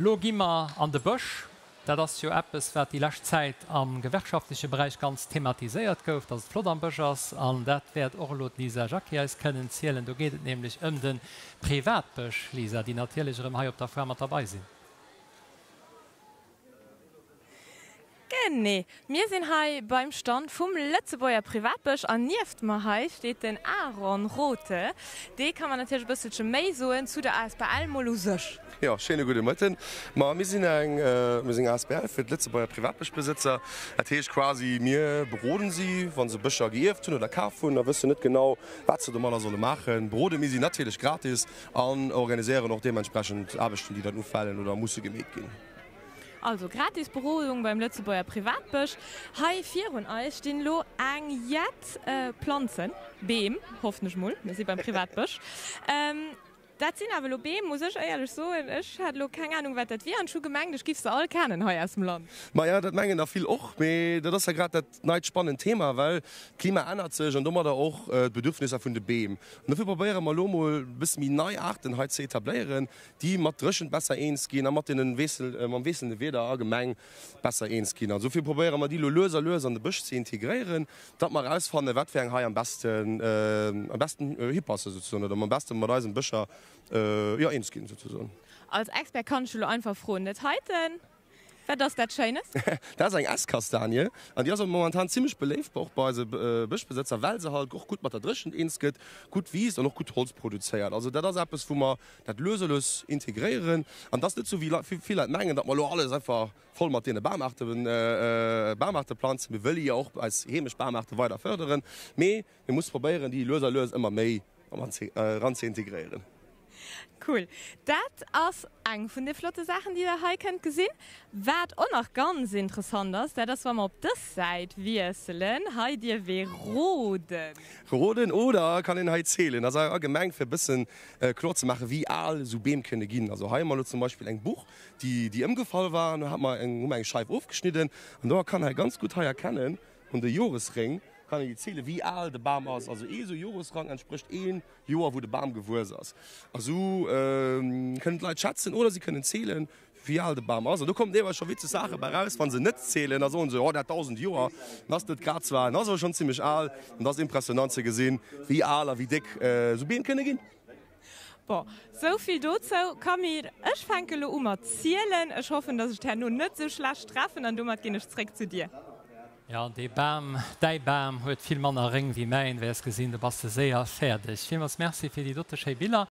Lo gi mer an de Bësch. Dat ass jo eppes, wat déi lescht Zäit am gewerkschaftleche Beräich ganz thematiséiert gouf, dass et flott am Bësch ass. An dat wäert och elo d'Lisa Jacqué eis kënnen zielen. Do geet et nämlech ëm de Privatbësch, Lisa, déi natierlech erëm hei op der Foire mat derbei sinn. Genee, mir sinn hei beim Stand vum Lëtzebuerger Privatbësch an nieft mer hei steet den Aaron Rothe. Dee ka mer natierlech e bësselche méi soen zu der asbl mol u sech. Jo, schéine gudde Mëtten. Ma mir sinn eng, mir sinn eng asbl fir d'Lëtzebuerger Privatbëschbesëtzer. Dat heescht quasi, mir beroden si, wa se Bëscher gierft hunn oder kaf hunn a wëssen net genau, wat se domadder solle maachen. Berode mir si natierlech gratis an organiséieren och deementsprechend Aarbechten, déi dann ufalen oder musse gemeet ginn. Also gratis Berodung beim Lëtzebuerger Privatbësch. Hei virun eis stinn elo eng jett Planzen, Beem, hoffen ech mol, mir si beim Privatbësch. Dat sinn awer elo Beem, muss ech éierlech soen, ech hat elo keng Anung wat dat wier an ech hu gemengt ech giff se all kennen hei aus dem Land. Maja, dat mengen der vill och, mee dat ass ja grad dat neit spannend Thema, well d'Klima ännert sech an domadder och d'Bedürfnisser vun de Beem. An dofir probéiere mer elo mol e bësse méi nei Aarten hei ze etabléieren, déi mat Dréchent besser eens ginn a mat deene Wiessel, mam wiesselnde Wieder allgemeng besser eens ginn. Also dofir probéiere mer déi elo lues a lues an de Bësch ze integréieren, datt mer erausfannen, wat fir eng hei am besten, am besten hipassen souzesoen oder am beste mat eisen Bëscher, jo, eens ginn souzesoen. Als Expert kann ech elo einfach froen, dat heiten, Wat ass dat Schéines? Dat ass eng Esskastanie an déi ass och momentan zimmlech beléift och bei eise Bëschbesëtzer, well se halt och gutt mat der Dréchent eens gëtt, gutt wiisst an och gutt Holz produzéiert. Also dat ass eppes, wou mer dat lues a lues integréieren an et ass net sou wéi vill Leit mengen, datt mer elo alles einfach voll mat deene Bamaarte Bamaarte planzen. Mir wëlle jo och eis heemesch Bamaarte weider fërderen, mee mir musse probéieren, déi lues a lues ëmmer méi eran ze integréieren. Cool. Dat ass eng vun de flotte Saachen, déi der hei kënnt gesinn. Wat och nach ganz interessant ass, dat ass, wa mer op dës Säit wiesselen, hei dierf ee roden. Roden oder kann een hei zählen. Ass allgemeng fir e bëssen kloer ze maachen, wéi al esou Beem kënne ginn. Also hei hu mer elo zum Beispill eng Buch, déi déi ëmgefall war an do hat mer eng, hu mer eng Scheif ofgeschnidden an do kann hei ganz gutt hei erkennen un de Joresréng kann een déi zählen, wéi al de Bam ass. Also ee esou Joresrang entsprécht ee Joer wou de Bam gewuess ass. A sou kënnen d'Leit schätzen oder si kënnen zielen, wéi al de Bam ass. An do kommen deelweis scho witzeg Saache bei raus, wa se net zielen, da soen se, oh dat 1.000 Joer, en ass net grad zwar, en ass awer schonn zimmlech al. An et ass impressionant ze gesinn, wéi al a wéi déck esou Beem kënne ginn. Bon, sou vill dozou. Camille, ech fänke lo u mat zielen. Ech hoffen, dass ech et herno net sou schlecht treffen an domat ginn ech zréck zu dir. Jo, dee Bam, däi Bam huet vill manner Réng wéi mäin, wäers gesinn, do bass de séier fäerdeg. Villmools Merci fir déi dote schéi Biller.